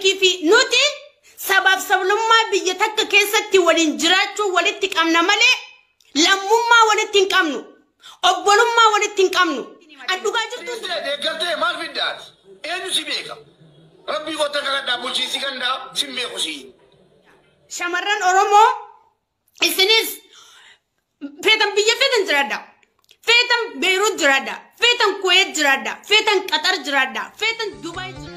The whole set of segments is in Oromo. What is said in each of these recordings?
Mubaarikii fi nuti sabaaf sablammummaa biyya takka keessatti waliin jiraachuu walitti qabna malee lammummaa walitti hin qabnu. Obbolummaa walitti hin qabnu. Dhugaa jirtu. Deeggartee maal fiddaati? Eenyu si beeka? Rabbii goota kadhadhaa bulchiinsi gandaa sin beeku si. Shamarran Oromoo isinis feetan biyya feetan jiraadha. Feetan Beirut jiraadha. Feetan Kuwait jiraadha. Feetan Qatar jiraadha. Feetan Dubaay jiraadha.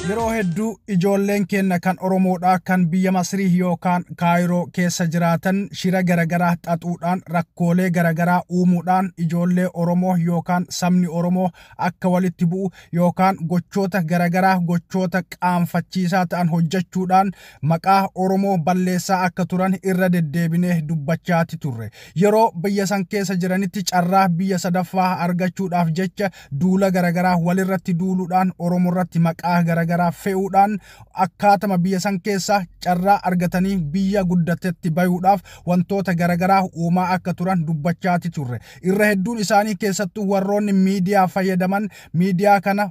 Yeroo hedduu ijoolleen keenya kan Oromoodhaa kan biyya Masrii yookaan Kaayiroo keessa jiraatan shira garagaraa xaxuudhaan rakkoolee garagaraa uumuudhaan ijoollee Oromoo yookaan sabni Oromoo akka walitti bu'u yookaan gochoota garagaraa gochoota qaanfachiisaa ta'an hojjechuudhaan maqaa Oromoo balleessaa akka turan irra deddeebinee dubbachaati turre. Yeroo biyya san keessa jiranitti carraa biyya sadaffaa argachuudhaaf jecha duula garagaraa walirratti duuluudhaan Oromoo irratti maqaa garagaraa fe'uudhaan akkaatama biyya san keessa carraa argatanii biyya guddatetti bayuudhaaf wantoota garagaraa uumaa akka turan dubbachaati turre. Irra hedduun isaanii keessattuu warroonni miidiyaa fayyadaman miidiyaa kana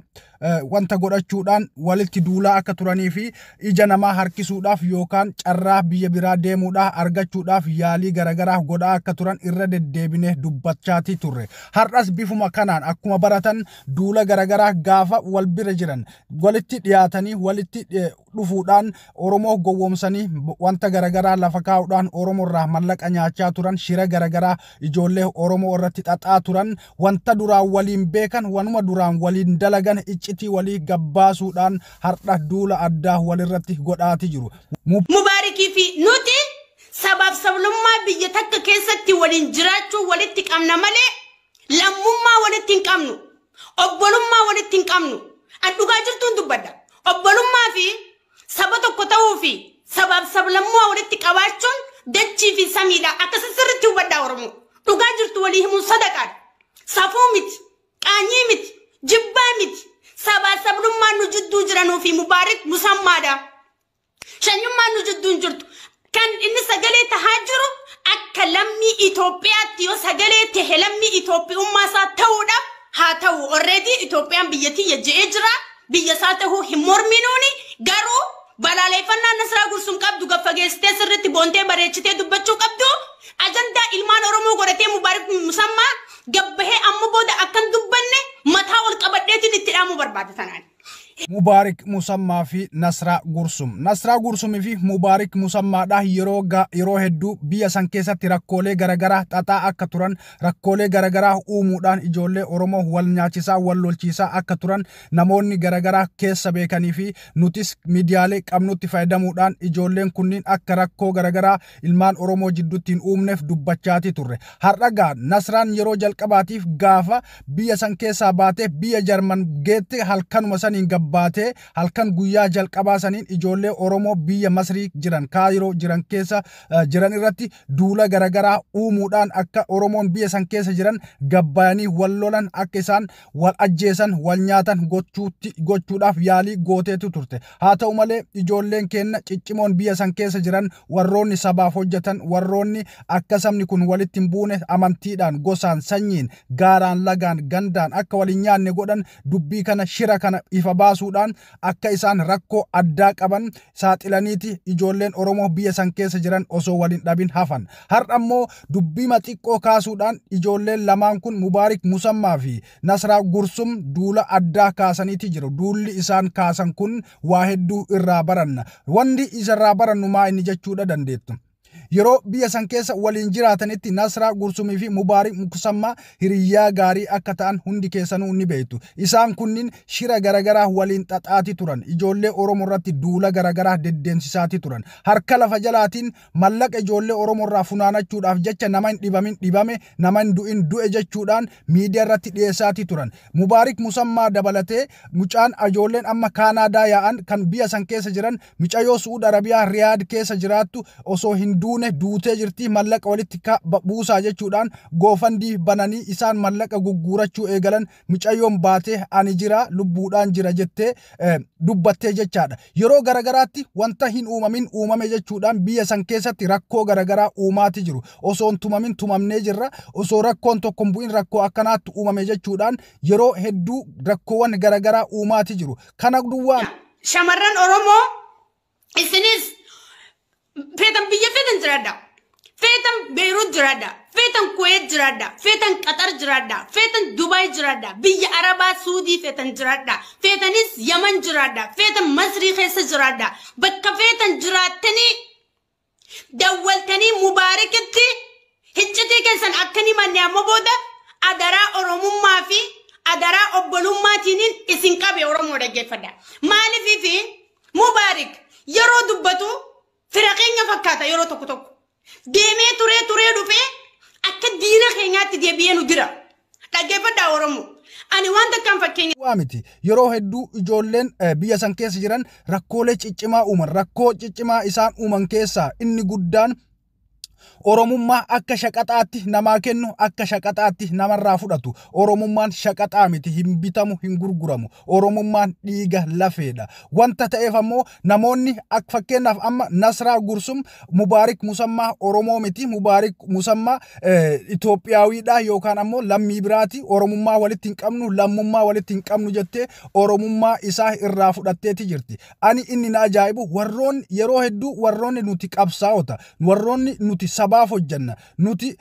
wanta godhachuudhaan walitti duulaa akka turanii fi ija namaa harkisuudhaaf yookaan carraa biyya biraa deemuudhaaf argachuudhaaf yaalii garagaraa godhaa akka turan irra deddeebinee dubbachaati turre. Har'as bifuma kanaan akkuma baratan duula garagaraa gaafa wal bira jiran walitti dhiyaatanii walitti dhufuudhaan Oromoo gowwoomsanii wanta garagaraa lafa kaa'uudhaan Oromoo irraa mallaqa nyaachaa turan shira garagaraa ijoollee Oromoo irratti xaxaa turan wanta duraan waliin beekan wanuma duraan waliin dalagan iccitii walii gabbaasuudhaan har'a duula addaa walirratti godhaati jiru. Mubaarikii fi nuti sabaaf sablammummaa biyya takka keessatti waliin jiraachuu walitti qabna malee lammummaa walitti hin qabnu. Obbolummaa walitti hin qabnu. Dhugaa jirtuun dubbadha. Obbolummaa fi saba tokko ta'uu fi sabaaf sablammummaa walitti qabaachuun dachii fi samiidha. Akkasii sirriitti hubadhaa Oromoo. Dhugaa jirtu walii himuun sadaqaadha. Safuu miti, qaanyii miti, jibbaa miti. Sabaaf sablammummaan nu jidduu jiranuu fi Mubaarik Musammaadha. Shanyummaan nu jidduu hin jirtu. Kan inni sagalee tahaa jiru akka lammii Itoophiyaatti yoo sagalee tahe lammii Itoophiyummaa isaa ta'uudhaaf haa ta'u. Already Itoophiyaan biyya tiyya je'ee jira. Biyya isaa ta'uu hin morminuuni garuu balaaleffannaan Nasraa Gursum qabdu gaffageessitee sirriitti boontee bareechitee dubbachuu qabdu. Ajandaa ilmaan Oromoo godhatee Mubaarik Musammaa gabbahee amma booda akkan dubbanne mataa ol qabadheetiin itti dhaamuu barbaada tanaan. Mubaarik Musammaa fi Nasraa Gursum. Nasraa Gursumii fi Mubaarik Musammaadha yeroo hedduu biyya san keessatti rakkoolee garagaraa xaxaa akka turan rakkoolee garagaraa uumuudhaan ijoollee Oromoo wal nyaachisaa wal lolchiisaa akka turan namoonni garagaraa keessa beekanii fi nutis miidiyaalee qabnutti fayyadamuudhaan ijoolleen kunniin akka rakkoo garagaraa ilmaan Oromoo jidduutti hin uumneef dubbachaati turre. Har'a gaa Nasraan yeroo jalqabaatiif gaafa biyya san keessaa baatee biyya Jarman geette halkanuma saniin gabbaatee halkan guyyaa jalqabaa saniin ijoollee Oromoo biyya Masrii jiran Kaayiroo jiran keessa jiran irratti duula garagaraa uumuudhaan akka Oromoon biyya san keessa jiran gabbaayanii wal lolan akka isaan wal ajjeesan wal nyaatan gochuudhaaf yaalii gooteetu turte. Haa ta'u malee ijoolleen keenya ciccimoon biyya san keessa jiran warroonni sabaaf hojjetan warroonni akka sabni kun walitti hin buune amantiidhaan gosaan sanyiin gaaraan lagaan gandaan akka waliin nyaanne godhan dubbii kana shira kana ifa baasuudhaan akka isaan rakkoo addaa qaban saaxilaniiti ijoolleen Oromoo biyya san keessa jiran osoo waliin dhabin hafan. Har'a ammoo dubbii xiqqoo kaasuudhaan ijoolleen lamaan kun Mubaarik Musammaa fi Nasraa Gursum duula addaa kaasaniiti jiru. Duulli isaan kaasan kun waa hedduu irraa baranna. Wanti isarraa barannu maa inni jechuudha dandeettu. Yeroo biyya san keessa waliin jiraatanitti Nasraa Gursumii fi Mubaarik Musammaa hiriyyaa gaarii akka ta'an hundi keessanuu ni beektu. Isaan kunniin shira garagaraa waliin xaxaati turan. Ijoollee Oromoo irratti duula garagaraa deddeemsisaati turan. Harka lafa jalaatiin mallaqa ijoollee Oromoo irraa funaanachuudhaaf jecha nama hin dhibamin dhibame, nama hin du'in du'e jechuudhaan miidiyaa irratti dhiyeessaati turan. Mubaarik Musammaa dabalatee mucaan ijoolleen amma Kaanaadaa yaa'an kan biyya san keessa jiran mucayyoo Su'uud Arabiyaa Riyaad keessa jiraattu osoo hin duune duutee jirti, mallaqa walitti buusaa jechuudhaan GoFundMe bananii isaan mallaqa gugguurachuu eegalan. Mucayyoon baatee ani jira, lubbuudhaan jira jettee dubbattee jechaadha. Yeroo garagaraatti wanta hin uumamin uumame jechuudhaan biyya san keessatti rakkoo garagaraa uumaati jiru. Osoo hin tumamin tumamnee jirra. Osoo rakkoon tokko hin bu'in rakkoo akkanaatti uumame jechuudhaan yeroo hedduu rakkoowwan garagaraa uumaati jiru. Kana duwwaa Shamarran Oromoo, isinis feetan biyya feetan jiraadha. Feetan Beirut jiraadha. Feetan Kuwait jiraadha. Feetan Qatar jiraadha. Feetan Dubai jiraadha. Biyya Arabaa Suudii feetan jiraadha. Feetanis Yaman jiraadha. Feetan Masrii keessa jiraadha. Bakka feetan jiraattanii dawwaltanii Mubaarakitti hiccitii keessan akka hin himanne amma booda adaraa Oromummaa fi adaraa obbolummaatiiniin isin qabe. Oromoo, dhaggeeffadha. Maaliifii fi Mubaarik yeroo dubbatu fira keenya fakkaata yeroo tokko tokko. Deemee turee turee dhufee akka diina keenyaatti deebi'ee nu dira. Dhaggeeffadhaa, Oromoo. Ani waan takkaan fakkeenya waa miti. Yeroo hedduu ijoolleen biyya san keessa jiran rakkoolee ciccimaa uuman. Rakkoo ciccimaa isaan uuman keessaa inni guddaan Oromummaa akka shaqaxaatti namaa kennu, akka shaqaxaatti namarraa fudhatu. Oromummaan shaqaxaa miti, hin bitamu, hin gurguramu. Oromummaan dhiiga lafeedha. Wanta ta'eef ammoo namoonni akka fakkeenyaaf amma Nasraa Gursum Mubaarik Musammaa Oromoo miti, Mubaarik Musammaa Itoophiyaawiidha yookaan ammoo lammii biraati. Oromummaa walitti hin qabnu, lammummaa walitti hin qabnu jettee Oromummaa isaa irraa fudhatteeti jirti. Ani inni na ajaa'ibu, warroonni yeroo hedduu warroonni nuti qabsaa'ota, warroonni nuti sabaaf hojjanna, nuti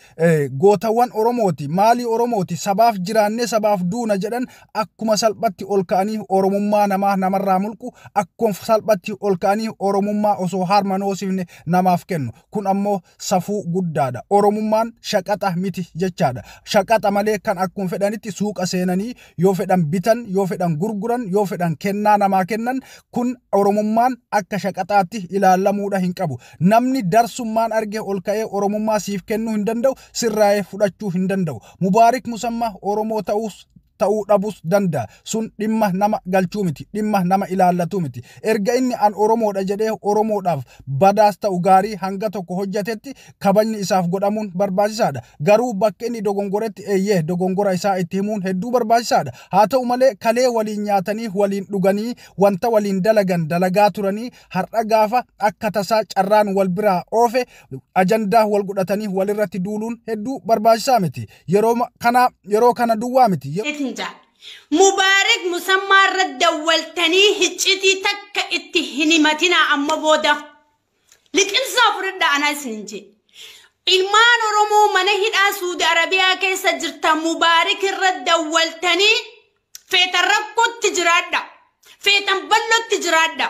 gootawwan Oromooti, maalii Oromooti, sabaaf jiraannee sabaaf duuna jedhan akkuma salphatti ol ka'anii Oromummaa namaa namarraa mulqu, akkuma salphatti ol ka'anii Oromummaa osoo harma noosifne namaaf kennu. Kun ammoo safuu guddaadha. Oromummaan shaqaxa miti jechaadha. Shaqaxa malee kan akkuma fedhanitti suuqa seenanii yoo fedhan bitan, yoo fedhan gurguran, yoo fedhan kennaa namaa kennan, kun Oromummaan akka shaqaxaatti ilaalamuudha hin qabu. Namni darsummaan arge ol ka'ee Oromummaa siif kennuu hin danda'u, sirraa'ee fudhachuu hin danda'u. Mubaarik Musammaa Oromoo ta'uus ta'uu dhabuus danda'a. Sun dhimma nama galchuu miti, dhimma nama ilaallatu miti. Erga inni an Oromoodha jedhee Oromoodhaaf badaas ta'u gaarii hanga tokko hojjatetti kabajni isaaf godhamuun barbaachisaadha. Garuu bakka inni dogongoretti eeyyee, dogongora isaa itti himuun hedduu barbaachisaadha. Haa ta'u malee kalee waliin nyaatanii, waliin dhuganii, wanta waliin dalagan dalagaa turanii har'a gaafa akka tasaa carraan wal biraa oofe ajandaa wal godhatanii walirratti duuluun hedduu barbaachisaa miti. Yeroo kana duwwaa miti. Jaa. Mubaarik Musammaa irra dawwaltanii hiccitii takka itti hin himatinaa amma booda. Liqimsaa fudhadhaa, anaa isin hin jee. Ilmaan Oromoo mana hidhaa Suudi Arabiyaa keessa jirtan, Mubaarik irra dawwaltanii feetan rakkootti jiraadha. Feetan bal'ootti jiraadha.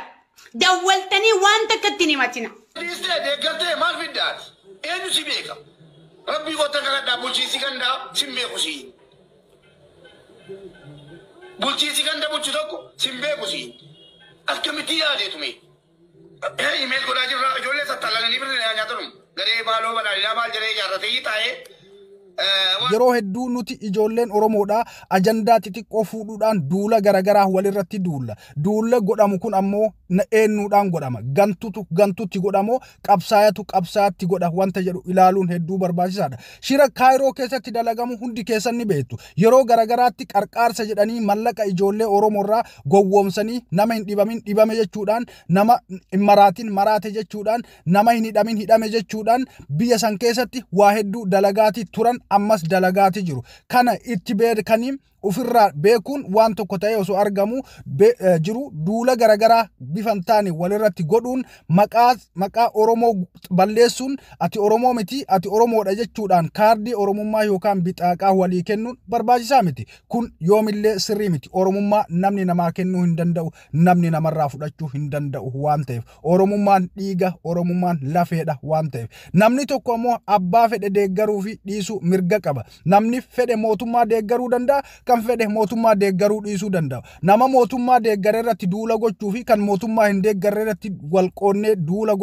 Dawwaltanii waan takka itti hin himatina. Dhiistee deeggartee maal fiddaati? Eenyu si beeka? Rabbii goota kadhadhaa, bulchiinsi gandaa sin beeku si. Bulchiinsi ganda bulchu tokko sin beeku si. Akkamitti yaadeetu mee? Email godhaa jirra, ijoollee sattaalanii birrii nyaatanu. Garee maaloo badhaadhinaa maal jedhee ijaarratee taa'ee. Yeroo hedduu nuti ijoolleen Oromoodhaa ajandaa xixiqqoo fuudhuudhaan duula garagaraa walirratti duulla. Duula godhamu kun ammoo eenyuudhaan godhama? Gantutu gantutti godhamoo qabsaayatu qabsaatti godha wanta jedhu ilaaluun hedduu barbaachisaadha. Shira Kaayiroo keessatti dalagamu hundi keessan ni beektu. Yeroo garagaraatti qarqaarsa jedhanii mallaqa ijoollee Oromoorraa gowwoomsanii nama hin dhibamin dhibame jechuudhaan, nama hin maraatin maraate jechuudhaan, nama hin hidhamin hidhame jechuudhaan biyya san keessatti waa hedduu dalagaati turan, ammas dalagaati jiru. Kana itti beekanii Ofirraa beekuun waan tokko ta'ee osoo argamu jiru duula garaagaraa bifa hin taane walirratti godhuun, maqaa Oromoo balleessuun, ati Oromoo miti, ati Oromoodha jechuudhaan kaardii Oromummaa yookaan bixaaqaa walii kennuun barbaachisaa miti. Kun yoomillee sirrii miti. Oromummaa namni namaa kennuu hin danda'u, namni namarraa fudhachuu hin danda'u waan ta'eef. Oromummaan dhiiga, Oromummaan lafeedha waan ta'eef. Namni tokko ammoo abbaa fedhe deeggaruu fi dhiisuu mirga qaba. Namni fedhe mootummaa deeggaruu danda'a, kan fedhe mootummaa deeggaruu dhiisuu danda'a. Nama mootummaa deeggare irratti duula gochuu fi kan mootummaa hin deeggarre irratti wal qoonnee duula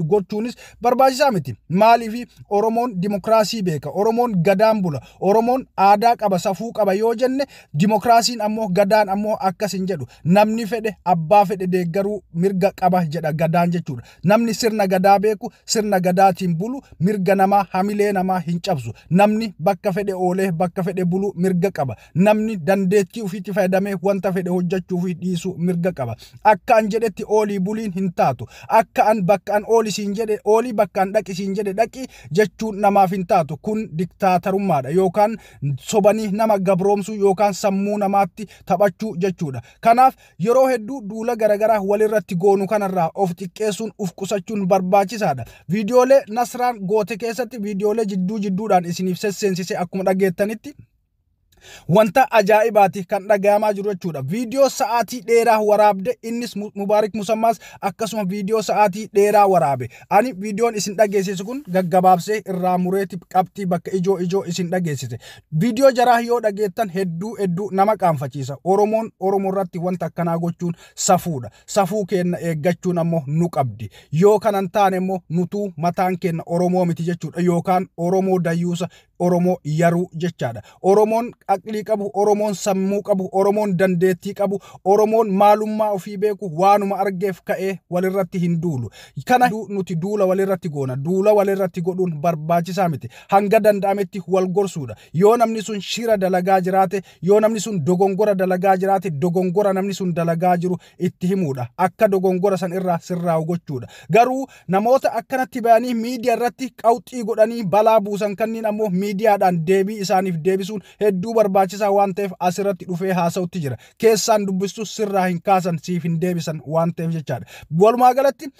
gochuunis barbaachisaa miti. Maaliif? Oromoon dimokiraasii beeka, Oromoon gadaan bula, Oromoon aadaa qaba, safuu qaba yoo jenne, dimokiraasiin ammoo, gadaan ammoo akkas hin jedhu. Namni fedhe abbaa fedhe deeggaruu mirga qaba jedha gadaan jechuudha. Namni sirna gadaa beeku, sirna gadaatiin bulu, mirga namaa, hamilee namaa hin cabsu. Namni bakka fedhe oolee bakka fedhe bulu mirga qaba. Namni dandeettii ofiitti fayyadamee wanta fedhe hojjechuu fi dhiisuu mirga qaba. Akka an jedhetti oolii buliin hin taatu. Akka an bakka an ooli siin jedhe oolii, bakka an dhaqi siin jedhe dhaqi jechuun namaaf hin taatu. Kun diktaatarummaadha yookaan sobanii nama gabroomsuu yookaan sammuu namaatti taphachuu jechuudha. Kanaaf yeroo hedduu duula garaagaraa walirratti goonu kanarraa of xiqqeessuun, of qusachuun barbaachisaadha. Viidiyoolee Nasraan goote keessatti viidiyoolee jidduu jidduudhaan isiniif sesseensise akkuma dhageettanitti wanta ajaa'ibaati kan dhagayamaa jiru jechuudha. Viidiyoo sa'aatii dheeraa waraabde, innis Mubaarik Musammaas akkasuma viidiyoo sa'aatii dheeraa waraabe. Ani viidiyoon isin dhageessisu kun gaggabaabsee irraa mureeti qabxii bakka ijoo ijoo isin dhageessise. Viidiyoo jaraa yoo dhageettan hedduu hedduu nama qaanfachiisa. Oromoon Oromoo irratti wanta akkanaa gochuun safuudha. Safuu keenna eeggachuun ammoo nu qabdi. Yoo kanan taane immoo nutuu mataan keenna Oromoo miti jechuudha yookaan Oromoo dayyuusa, Oromoo yaruu jechaadha. Oromoon aqlii qabu, Oromoon sammuu qabu, Oromoon dandeettii qabu, Oromoon maalummaa ofii beeku waanuma argeef ka'ee walirratti hin duulu. Kana nuti duula walirratti goona. Duula walirratti godhuun barbaachisaa miti. Hanga danda'ametti wal gorsuudha. Yoo namni sun shira dalagaa jiraate, yoo namni sun dogongora dalagaa jiraate, dogongora namni sun dalagaa jiru itti himuudha. Akka dogongora san irraa sirraa'u gochuudha. Garuu namoota akkanatti bayanii miidiyaa irratti qawxii godhanii balaa buusan kanneen ammoo miidiyaadhaan deebii isaaniif deebisuun hedduu barbaachisaa waan ta'eef asirratti dhufee haasa'utti jira. Keessaan dubbistu sirraa hin kaasan, siif hin deebisan waan ta'eef jechaadha. Walumaa galatti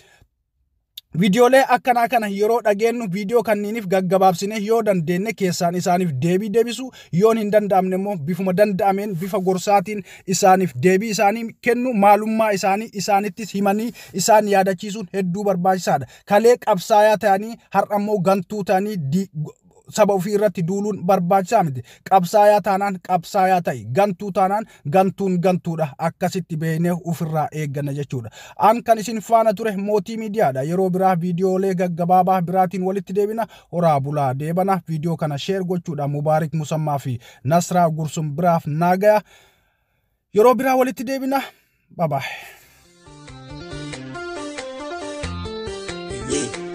viidiyoolee akkanaa kana yeroo dhageenyu viidiyoo kanniiniif gaggabaabsine yoo dandeenye keessaan isaaniif deebii deebisu, yoon hin danda'amne immoo bifuma danda'ameen bifa gorsaatiin isaaniif deebii isaanii kennu, maalummaa isaanii isaanittis himanii isaan yaadachiisuun hedduu barbaachisaadha. Kalee qabsaayaa ta'anii har'a immoo gantuu ta'anii saba ofii irratti duuluun barbaachisaa miti. Qabsaayaa taanaan qabsaayaa ta'i. Gantuu taanaan gantuun gantuudha. Akkasitti beeknee ofirraa eegganna jechuudha. An kan isin faana ture Mootii Miidiyaadha. Yeroo biraa viidiyoolee gaggabaabaa biraatiin walitti deebina. Horaa bulaa deebana. Viidiyoo kana share gochuudha. Mubaarik Musammaa fi Nasraa Gursum biraaf naagaya. Yeroo biraa walitti deebina. Bye bye. Yeah.